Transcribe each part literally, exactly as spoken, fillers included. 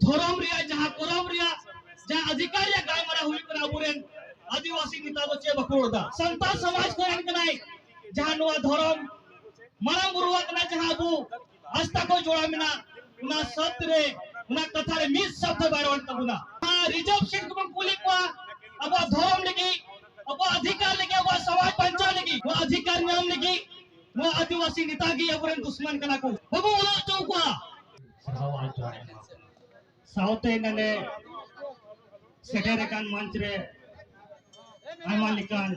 ᱫᱷᱚᱨᱚᱢ ᱨᱮᱭᱟᱜ ᱡᱟᱦᱟᱸ ᱠᱚᱨᱚᱢ ᱨᱮᱭᱟᱜ ᱡᱟᱦᱟᱸ ᱚᱫᱷᱤᱠᱟᱨ ᱨᱮᱭᱟᱜ ᱜᱟᱞᱢᱟᱨᱟᱣ ᱦᱩᱭᱩᱜ ᱠᱟᱱᱟ, ᱟᱵᱚᱨᱮᱱ ᱟᱹᱫᱤᱵᱟᱹᱥᱤ ᱱᱮᱛᱟ ᱫᱚ ᱪᱮᱫ ᱵᱟᱠᱚ ᱨᱚᱲ ᱮᱫᱟ? ᱥᱟᱱᱛᱟᱲ ᱥᱚᱢᱟᱡᱽ ᱠᱚ ᱨᱮᱱ ᱠᱟᱱᱟᱭ, ᱡᱟᱦᱟᱸ ᱱᱚᱣᱟ ᱫᱷᱚᱨᱚᱢ ᱢᱟᱨᱟᱝ ᱵᱩᱨᱩᱣᱟᱜ ᱠᱟᱱᱟ, ᱡᱟᱦᱟᱸ ᱟᱵᱚ ᱟᱥᱛᱟ ᱠᱚ ᱡᱚᱲᱟᱣ ᱢᱮᱱᱟᱜ, ᱚᱱᱟ ᱥᱟᱵᱫ ᱨᱮ, ᱚᱱᱟ ᱠᱟᱛᱷᱟ ᱨᱮ ᱢᱤᱫ ᱥᱟᱵᱫ ᱵᱟᱭ ᱨᱚᱲ ᱛᱟᱵᱚᱱᱟ᱾ ᱟᱨ ᱨᱤᱡᱟᱨᱵᱷ ᱥᱤᱴ ᱠᱚᱵᱚᱱ ᱠᱩᱞᱤ ᱠᱚᱣᱟ ᱟᱵᱚᱣᱟᱜ ᱫᱷᱚᱨᱚᱢ ᱞᱟᱹᱜᱤᱫ, ᱟᱵᱚᱣᱟᱜ ᱚᱫᱷᱤᱠᱟᱨ ᱞᱟᱹᱜᱤᱫ, ᱟᱵᱚᱣᱟᱜ ᱥᱚᱢᱟᱡᱽ ᱵᱟᱧᱪᱟᱣ ᱞᱟᱹᱜᱤᱫ, ᱱᱚᱣᱟ ᱚᱫᱷᱤᱠᱟᱨ ᱧᱟᱢ ᱞᱟᱹᱜᱤᱫ ᱱᱚᱣᱟ ᱟᱹᱫᱤᱵᱟᱹᱥᱤ ᱱᱮᱛᱟ ᱜᱮ ᱟᱵᱚᱨᱮᱱ ᱫᱩᱥᱢᱟᱱ ᱠᱟᱱᱟ ᱠᱚ᱾ ᱵᱟᱵᱚ ᱚᱞ ᱦᱚᱪᱚ ᱠᱚᱣᱟ᱾ ᱥᱟᱨᱦᱟᱣ ᱟᱨ ᱡᱚᱦᱟᱨ ᱮᱢᱟ᱾ ᱥᱟᱶᱛᱮ ᱱᱚᱰᱮ ᱥᱮᱴᱮᱨ ᱟᱠᱟᱱ ᱢᱚᱧᱪ ᱨᱮ ᱟᱭᱢᱟ ᱞᱮᱠᱟᱱ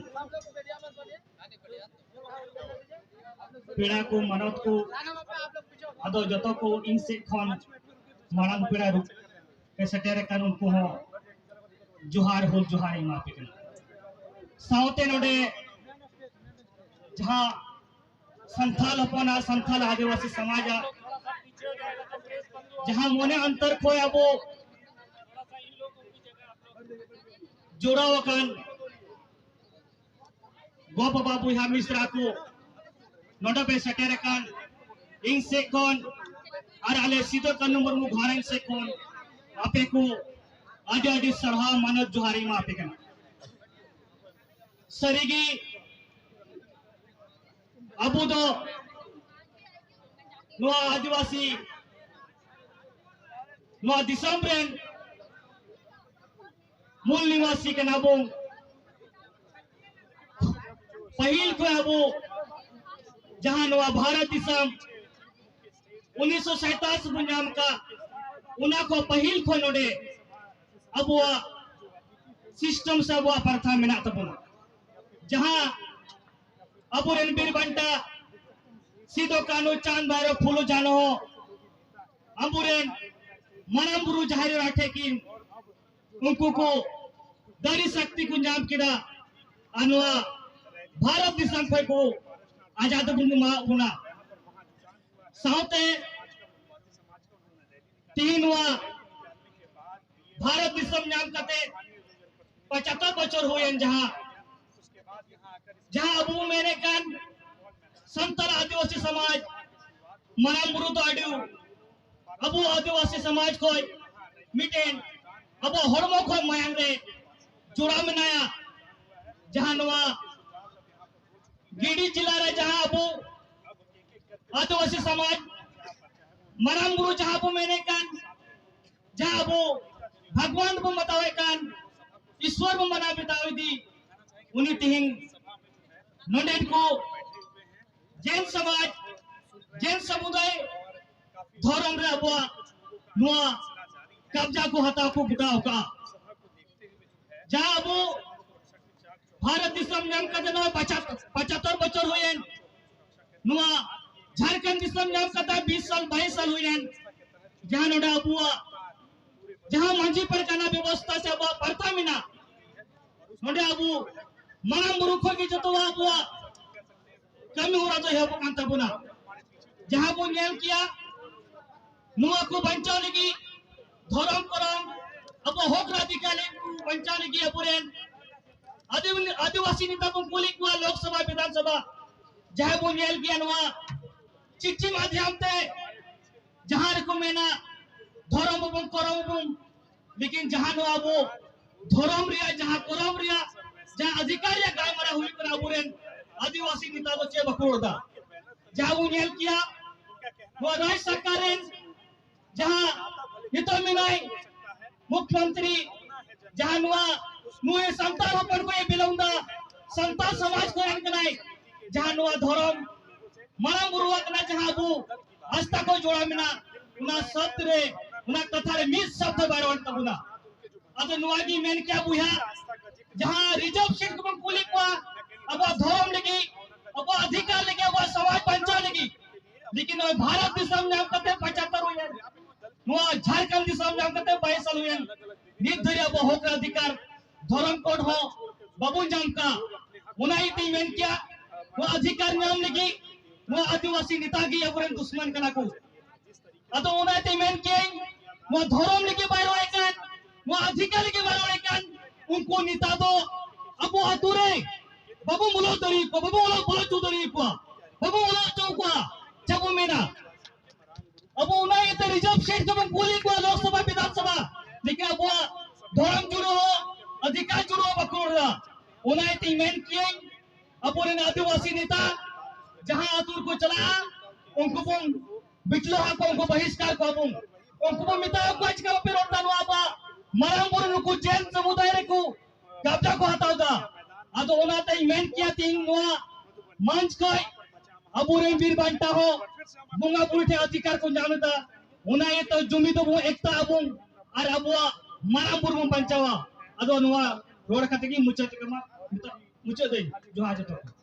ᱯᱮᱲᱟ ᱠᱚ, ᱢᱟᱱᱚᱛ ᱠᱚ, ᱟᱫᱚ ᱡᱚᱛᱚ ᱠᱚ ᱤᱧ ᱥᱮᱫ ᱠᱷᱚᱱ ᱢᱟᱲᱟᱝ ᱯᱮᱲᱟ ᱨᱩᱯ ᱛᱮ ᱥᱮᱴᱮᱨ ᱟᱠᱟᱱ ᱩᱱᱠᱩ ᱦᱚᱸ ᱡᱚᱦᱟᱨ, ᱦᱩᱞ ᱡᱚᱦᱟᱨ ᱤᱧ ᱮᱢᱟ ᱯᱮ ᱠᱟᱱᱟ᱾ ᱥᱟᱶᱛᱮ ᱱᱚᱰᱮ ᱡᱟᱦᱟᱸ ᱥᱟᱱᱛᱟᱞ ᱦᱚᱯᱚᱱᱟᱜ, ᱥᱟᱱᱛᱟᱞ ᱟᱹᱫᱤᱵᱟᱹᱥᱤ ᱥᱚᱢᱟᱡᱟᱜ ᱡᱟᱦᱟᱸ ᱢᱚᱱᱮ ᱚᱱᱛᱚᱨ ᱠᱷᱚᱱ ᱟᱵᱚ ᱡᱚᱲᱟᱣ ᱟᱠᱟᱱ ᱜᱚ ᱵᱟᱵᱟ ᱵᱚᱭᱦᱟ ᱢᱤᱥᱨᱟ ᱠᱚ ᱱᱚᱰᱮ ᱯᱮ ᱥᱮᱴᱮᱨ ᱟᱠᱟᱱ, ᱤᱧ ᱥᱮᱫ ᱠᱷᱚᱱ ᱟᱨ ᱟᱞᱮ ᱥᱤᱫᱩ ᱠᱟᱹᱱᱦᱩ ᱢᱩᱨᱢᱩ ᱜᱷᱟᱨᱚᱸᱡᱽ ᱥᱮᱫ ᱠᱷᱚᱱ ᱟᱯᱮ ᱠᱚ ᱟᱹᱰᱤ ᱟᱹᱰᱤ ᱥᱟᱨᱦᱟᱣ, ᱢᱟᱱᱚᱛ, ᱡᱚᱦᱟᱨ ᱤᱧ ᱮᱢᱟ ᱯᱮ ᱠᱟᱱᱟ᱾ ᱥᱟᱹᱨᱤᱜᱮ ᱟᱵᱚ ᱫᱚ ᱱᱚᱣᱟ ᱟᱹᱫᱤᱵᱟᱹᱥᱤ, ᱱᱚᱣᱟ ᱫᱤᱥᱚᱢ ᱨᱮᱱ ᱢᱩᱞ ᱱᱤᱵᱟᱥᱤ ᱠᱟᱱᱟ ᱵᱚᱱ᱾ ᱯᱟᱹᱦᱤᱞ ᱠᱷᱚᱱ ᱟᱵᱚ ᱡᱟᱦᱟᱸ ᱱᱚᱣᱟ ᱵᱷᱟᱨᱚᱛ ᱫᱤᱥᱚᱢ ᱩᱱᱤᱥᱥᱚ ᱥᱟᱭᱛᱟᱞᱤᱥ ᱵᱚᱱ ᱧᱟᱢ ᱟᱠᱟᱫ, ᱚᱱᱟ ᱠᱷᱚᱱ ᱯᱟᱹᱦᱤᱞ ᱠᱷᱚᱱ ᱱᱚᱰᱮ ᱟᱵᱚᱣᱟᱜ ᱥᱤᱥᱴᱮᱢ ᱥᱮ ᱟᱵᱚᱣᱟᱜ ᱯᱨᱚᱛᱷᱟ ᱢᱮᱱᱟᱜ ᱛᱟᱵᱚᱱᱟ, ᱡᱟᱦᱟᱸ ᱟᱵᱚᱨᱮᱱ ᱵᱤᱨ ᱵᱟᱱᱴᱟ ᱥᱤᱫᱩ ᱠᱟᱹᱱᱦᱩ ᱪᱟᱸᱫ ᱵᱷᱟᱭᱨᱚ ᱯᱷᱩᱞᱳ ᱡᱷᱟᱱᱳ ᱟᱵᱚᱨᱮᱱ ᱢᱟᱨᱟᱝ ᱵᱩᱨᱩ ᱡᱟᱦᱮᱨ ᱮᱨᱟ ᱴᱷᱮᱱ ᱠᱤᱱ ᱩᱱᱠᱩ ᱠᱚ ᱫᱟᱲᱮ ᱥᱟᱠᱛᱤ ᱠᱚ ᱧᱟᱢ ᱠᱮᱫᱟ ᱟᱨ ᱱᱚᱣᱟ ᱵᱷᱟᱨᱚᱛ ᱫᱤᱥᱚᱢ ᱠᱷᱚᱱ ᱠᱚ ᱟᱡᱟᱫ ᱵᱚᱱ ᱮᱢᱟᱣᱟᱫ ᱵᱚᱱᱟ᱾ ᱥᱟᱶᱛᱮ ᱛᱤᱦᱤᱧ ᱱᱚᱣᱟ ᱵᱷᱟᱨᱚᱛ ᱫᱤᱥᱚᱢ ᱧᱟᱢ ᱠᱟᱛᱮ ᱯᱚᱸᱪᱟᱛᱛᱳᱨ ᱵᱚᱪᱷᱚᱨ ᱦᱩᱭᱮᱱ, ᱡᱟᱦᱟᱸ ᱡᱟᱦᱟᱸ ᱟᱵᱚ ᱵᱚᱱ ᱢᱮᱱᱮᱫ ᱠᱟᱱ ᱥᱟᱱᱛᱟᱲ ᱟᱹᱫᱤᱵᱟᱹᱥᱤ ᱥᱚᱢᱟᱡᱽ, ᱢᱟᱨᱟᱝ ᱵᱩᱨᱩ ᱫᱚ ᱟᱹᱰᱤ ᱟᱵᱚ ᱟᱹᱫᱤᱵᱟᱹᱥᱤ ᱥᱚᱢᱟᱡᱽ ᱠᱷᱚᱱ ᱢᱤᱫᱴᱮᱱ ᱟᱵᱚ ᱦᱚᱲᱢᱚ ᱠᱷᱚᱱ ᱢᱟᱭᱟᱝ ᱨᱮ ᱡᱚᱲᱟᱣ ᱢᱮᱱᱟᱭᱟ, ᱡᱟᱦᱟᱸ ᱱᱚᱣᱟ ᱜᱤᱰᱤ ᱡᱮᱞᱟ ᱨᱮ ᱡᱟᱦᱟᱸ ᱟᱵᱚ ᱟᱹᱫᱤᱵᱟᱹᱥᱤ ᱥᱚᱢᱟᱡᱽ ᱢᱟᱨᱟᱝ ᱵᱩᱨᱩ ᱡᱟᱦᱟᱸ ᱵᱚ ᱢᱮᱱᱮᱫ ᱠᱟᱱ, ᱡᱟᱦᱟᱸ ᱟᱵᱚ ᱵᱷᱟᱜᱽᱣᱟᱱ ᱵᱚ ᱢᱟᱛᱟᱣᱮᱫ ᱠᱟᱱ, ᱤᱥᱣᱚᱨ ᱵᱚ ᱢᱟᱱᱟᱣ ᱵᱟᱛᱟᱣ ᱤᱫᱤ, ᱩᱱᱤ ᱛᱮᱦᱮᱧ ᱱᱚᱰᱮᱱ ᱠᱚ ᱡᱮᱱ ᱥᱚᱢᱟᱡᱽ, ᱡᱮᱱ ᱥᱚᱢᱩᱫᱟᱭ ᱫᱷᱚᱨᱚᱢ ᱨᱮ ᱟᱵᱚᱣᱟᱜ ᱱᱚᱣᱟ ᱠᱟᱵᱽᱡᱟ ᱠᱚ ᱦᱟᱛᱟᱣ ᱠᱚ ᱜᱚᱴᱟᱣ ᱠᱟᱜᱼᱟ᱾ ᱡᱟ ᱟᱵᱚ ᱵᱷᱟᱨᱚᱛ ᱫᱤᱥᱚᱢ ᱧᱟᱢ ᱠᱟᱛᱮ ᱱᱚᱣᱟ ᱯᱟᱪᱟᱛ-, ᱯᱟᱪᱟᱛᱛᱚᱨ ᱵᱚᱪᱷᱚᱨ ᱦᱩᱭᱮᱱ, ᱱᱚᱣᱟ ᱡᱷᱟᱲᱠᱷᱚᱸᱰ ᱫᱤᱥᱚᱢ ᱧᱟᱢ ᱠᱟᱛᱮ ᱵᱤᱥ ᱥᱟᱞ ᱵᱟᱭᱤᱥ ᱥᱟᱞ ᱦᱩᱭᱮᱱ, ᱡᱟᱦᱟᱸ ᱱᱚᱰᱮ ᱟᱵᱚᱣᱟᱜ ᱡᱟᱦᱟᱸ ᱢᱟᱹᱡᱷᱤ ᱯᱟᱨᱜᱟᱱᱟ ᱵᱮᱵᱚᱥᱛᱷᱟ ᱥᱮ ᱟᱵᱚᱣᱟᱜ ᱯᱟᱨᱛᱟ ᱢᱮᱱᱟᱜ, ᱱᱚᱰᱮ ᱟᱵᱚ ᱢᱟᱨᱟᱝ ᱵᱩᱨᱩ ᱠᱷᱚᱱ ᱜᱮ ᱡᱚᱛᱚᱣᱟᱜ ᱟᱵᱚᱣᱟᱜ ᱠᱟᱹᱢᱤ ᱦᱚᱨᱟ ᱫᱚ ᱮᱦᱚᱵᱚᱜ ᱠᱟᱱ ᱛᱟᱵᱚᱱᱟ᱾ ᱡᱟᱦᱟᱸ ᱵᱚᱱ ᱧᱮᱞ ᱠᱮᱭᱟ, ᱱᱚᱣᱟ ᱠᱚ ᱵᱟᱧᱪᱟᱣ ᱞᱟᱹᱜᱤᱫ ᱫᱷᱚᱨᱚᱢ ᱠᱚᱨᱚᱢ, ᱟᱵᱚ ᱦᱚᱠ ᱚᱫᱷᱤᱠᱟᱨ ᱠᱚ ᱵᱟᱧᱪᱟᱣ ᱞᱟᱹᱜᱤᱫ ᱟᱵᱚᱨᱮᱱ ᱟᱹᱫᱤ-, ᱟᱹᱫᱤᱵᱟᱹᱥᱤ ᱱᱮᱛᱟ ᱵᱚᱱ ᱠᱩᱞᱤ ᱠᱚᱣᱟ ᱞᱳᱠᱥᱚᱵᱷᱟ, ᱵᱤᱫᱷᱟᱱ ᱥᱚᱵᱷᱟ, ᱡᱟᱦᱟᱸ ᱵᱚᱱ ᱧᱮᱞ ᱠᱮᱭᱟ ᱱᱚᱣᱟ ᱪᱤᱴᱷᱤ ᱢᱟᱫᱷᱭᱚᱢ ᱛᱮ ᱡᱟᱦᱟᱸ ᱨᱮᱠᱚ ᱢᱮᱱᱟ ᱫᱷᱚᱨᱚᱢ ᱟᱵᱚᱱ ᱠᱚᱨᱚᱢ ᱟᱵᱚᱱ, ᱞᱮᱠᱤᱱ ᱡᱟᱦᱟᱸ ᱱᱚᱣᱟ ᱟᱵᱚ ᱫᱷᱚᱨᱚᱢ ᱨᱮᱭᱟᱜ ᱡᱟᱦᱟᱸ ᱠᱚᱨᱚᱢ ᱨᱮᱭᱟᱜ ᱡᱟᱦᱟᱸ ᱚᱫᱷᱤᱠᱟᱨ ᱨᱮᱭᱟᱜ ᱜᱟᱞᱢᱟᱨᱟᱣ ᱦᱩᱭᱩᱜ ᱠᱟᱱᱟ, ᱟᱵᱚᱨᱮᱱ ᱟᱹᱫᱤᱵᱟᱹᱥᱤ ᱱᱮᱛᱟ ᱫᱚ ᱪᱮᱫ ᱵᱟᱠᱚ ᱨᱚᱲ ᱮᱫᱟ? ᱡᱟᱦᱟᱸ ᱵᱚᱱ ᱧᱮᱞ ᱠᱮᱭᱟ ᱱᱚᱣᱟ ᱨᱟᱡᱽ ᱥᱚᱨᱠᱟᱨ ᱨᱮᱱ ᱡᱟᱦᱟᱸ ᱱᱤᱛᱚᱜ ᱢᱮᱱᱟᱭ ᱢᱩᱠᱷᱭᱚᱢᱚᱱᱛᱨᱤ, ᱡᱟᱦᱟᱸ ᱱᱚᱣᱟ ᱱᱩᱭ ᱥᱟᱱᱛᱟᱲ ᱦᱚᱯᱚᱱ ᱠᱚᱭ belong ᱫᱟ, ᱥᱟᱱᱛᱟᱲ ᱥᱚᱢᱟᱡᱽ ᱠᱚ ᱨᱮᱱ ᱠᱟᱱᱟᱭ, ᱡᱟᱦᱟᱸ ᱱᱚᱣᱟ ᱫᱷᱚᱨᱚᱢ ᱢᱟᱨᱟᱝ ᱵᱩᱨᱩᱣᱟᱜ ᱠᱟᱱᱟ, ᱡᱟᱦᱟᱸ ᱟᱵᱚ ᱟᱥᱛᱷᱟ ᱠᱚ ᱡᱚᱲᱟᱣ ᱢᱮᱱᱟᱜ, ᱚᱱᱟ ᱥᱚᱵᱫ ᱨᱮ, ᱚᱱᱟ ᱠᱟᱛᱷᱟ ᱨᱮ ᱢᱤᱫ ᱥᱚᱵᱫ ᱵᱟᱭ ᱨᱚᱲ ᱛᱟᱵᱚᱱᱟ᱾ ᱟᱫᱚ ᱱᱚᱣᱟ ᱜᱮ ᱢᱮᱱ ᱠᱮᱭᱟ ᱵᱚᱭᱦᱟ, ᱡᱟᱦᱟᱸ reserve seat ᱠᱚᱵᱚᱱ ᱠᱩᱞᱤ ᱠᱚᱣᱟ ᱟᱵᱚᱣᱟᱜ ᱫᱷᱚᱨᱚᱢ ᱞᱟᱹᱜᱤᱫ, ᱟᱵᱚᱣᱟᱜ ᱚᱫᱷᱤᱠᱟᱨ ᱞᱟᱹᱜᱤᱫ, ᱟᱵᱚᱣᱟᱜ ᱥᱚᱢᱟᱡᱽ ᱵᱟᱧᱪᱟᱣ ᱞᱟᱹᱜᱤᱫ, ᱞᱮᱠᱤᱱ ᱱᱚᱜᱼᱚᱭ ᱵᱷᱟᱨᱚᱛ ᱫᱤᱥᱚᱢ ᱧᱟᱢ ᱠᱟᱛᱮ ᱯᱚᱸᱪᱟᱛᱛᱚᱨ ᱦᱩᱭᱮᱱ, ᱱᱚᱣᱟ ᱡᱷᱟᱲᱠᱷᱚᱸᱰ ᱫᱤᱥᱚᱢ ᱧᱟᱢ ᱠᱟᱛᱮ ᱵᱟᱭᱤᱥ ᱥᱟᱞ ᱦᱩᱭᱮᱱ, ᱱᱤᱛ ᱫᱷᱟᱹᱨᱤᱡ ᱟᱵᱚ ᱦᱚᱠ ᱚᱫᱷᱤᱠᱟᱨ ᱫᱷᱚᱨᱚᱢ code ᱦᱚᱸ ᱵᱟᱵᱚᱱ ᱧᱟᱢ ᱠᱟᱜ᱾ ᱚᱱᱟ ᱤᱭᱟᱹᱛᱮᱧ ᱢᱮᱱ ᱠᱮᱭᱟ, ᱱᱚᱣᱟ ᱚᱫᱷᱤᱠᱟᱨ ᱧᱟᱢ ᱞᱟᱹᱜᱤᱫ ᱱᱚᱣᱟ ᱟᱹᱫᱤᱵᱟᱹᱥᱤ ᱱᱮᱛᱟ ᱜᱮ ᱟᱵᱚᱨᱮᱱ ᱫᱩᱥᱢᱟᱱ ᱠᱟᱱᱟ ᱠᱚ᱾ ᱟᱫᱚ ᱚᱱᱟᱛᱮ ᱢᱮᱱ ᱠᱮᱭᱟᱹᱧ, ᱱᱚᱣᱟ ᱫᱷᱚᱨᱚᱢ ᱞᱟᱹᱜᱤᱫ ᱵᱟᱭ ᱨᱚᱲᱮᱫ ᱠᱟᱱ, ᱱᱚᱣᱟ ᱚᱫᱷᱤᱠᱟᱨ ᱞᱟᱹᱜᱤᱫ ᱵᱟᱭ ᱨᱚᱲᱮᱫ ᱠᱟᱱ, ᱩᱱᱠᱩ ᱱᱮᱛᱟ ᱫᱚ ᱟᱵᱚ ᱟᱛᱳ ᱨᱮ ᱵᱟᱵᱚ ᱵᱚᱞᱚ ᱫᱟᱲᱮ ᱟᱠᱚᱣᱟ, ᱵᱟᱵᱚ ᱵᱚᱞᱚ, ᱵᱚᱞᱚ ᱦᱚᱪᱚ ᱫᱟᱲᱮ ᱟᱠᱚᱣᱟ, ᱵᱟᱵᱚ ᱵᱚᱞᱚ ᱦᱚᱪᱚ ᱟᱠᱚᱣᱟ᱾ ᱪᱮᱫ ᱵᱚ ᱢᱮᱱᱟ? ᱟᱵᱚ ᱚᱱᱟ ᱤᱭᱟᱹᱛᱮ reserve seat ᱫᱚᱵᱚᱱ ᱠᱩᱞᱤ ᱠᱚᱣᱟ ᱞᱳᱠᱥᱚᱵᱷᱟ, ᱵᱤᱫᱷᱟᱱ ᱥᱚᱵᱷᱟ᱾ ᱚᱱᱟ ᱤᱭᱟᱹᱛᱮᱧ ᱢᱮᱱ ᱠᱤᱭᱟᱹᱧ, ᱟᱵᱚᱨᱮᱱ ᱟᱹᱫᱤᱵᱟᱹᱥᱤ ᱱᱮᱛᱟ ᱡᱟᱦᱟᱸ ᱟᱹᱛᱩ ᱨᱮᱠᱚ ᱪᱟᱞᱟᱜᱼᱟ, ᱩᱱᱠᱩ ᱵᱚᱱ ᱵᱤᱪᱞᱟᱹᱣ ᱟᱠᱚ, ᱩᱱᱠᱩ ᱵᱟᱦᱤᱥᱠᱟᱨ ᱠᱚᱣᱟ ᱵᱚᱱ, ᱩᱱᱠᱩ ᱵᱚᱱ ᱢᱮᱛᱟ ᱠᱚᱣᱟ, ᱪᱤᱠᱟ ᱵᱟᱯᱮ ᱨᱚᱲ ᱮᱫᱟ? ᱱᱚᱣᱟ ᱟᱵᱚᱣᱟᱜ ᱢᱟᱨᱟᱝ ᱵᱩᱨᱩ ᱱᱩᱠᱩ ᱡᱮᱱ ᱥᱚᱢᱩᱫᱟᱭ ᱨᱮᱠᱚ ᱠᱟᱵᱽᱡᱟ ᱠᱚ ᱦᱟᱛᱟᱣ ᱮᱫᱟ᱾ ᱟᱫᱚ ᱚᱱᱟᱛᱮᱧ ᱢᱮᱱ ᱠᱮᱭᱟ, ᱛᱮᱦᱮᱧ ᱱᱚᱣᱟ ᱢᱚᱧᱪ ᱠᱷᱚᱡ ᱟᱵᱚᱨᱮᱱ ᱵᱤᱨ ᱵᱟᱱᱴᱟ ᱦᱚᱸ ᱵᱚᱸᱜᱟ ᱵᱩᱨᱩ ᱴᱷᱮᱱ ᱚᱫᱷᱤᱠᱟᱨ ᱠᱚ ᱧᱟᱢ ᱮᱫᱟ᱾ ᱚᱱᱟ ᱤᱭᱟᱹᱛᱮ ᱡᱩᱢᱤᱫ ᱫᱚᱵᱚᱱ ᱮᱠᱛᱟ ᱟᱵᱚᱱ ᱟᱨ ᱟᱵᱚᱣᱟᱜ ᱢᱟᱨᱟᱝ ᱵᱩᱨᱩ ᱵᱚᱱ ᱵᱟᱧᱪᱟᱣᱟ᱾ ᱟᱫᱚ ᱱᱚᱣᱟ ᱨᱚᱲ ᱠᱟᱛᱮ ᱜᱤᱧ ᱢᱩᱪᱟᱹᱫ ᱠᱟᱢᱟ, ᱢᱩᱪᱟᱹᱫ ᱫᱟᱹᱧ᱾ ᱡᱚᱦᱟᱨ ᱡᱚᱛᱚ ᱠᱚ᱾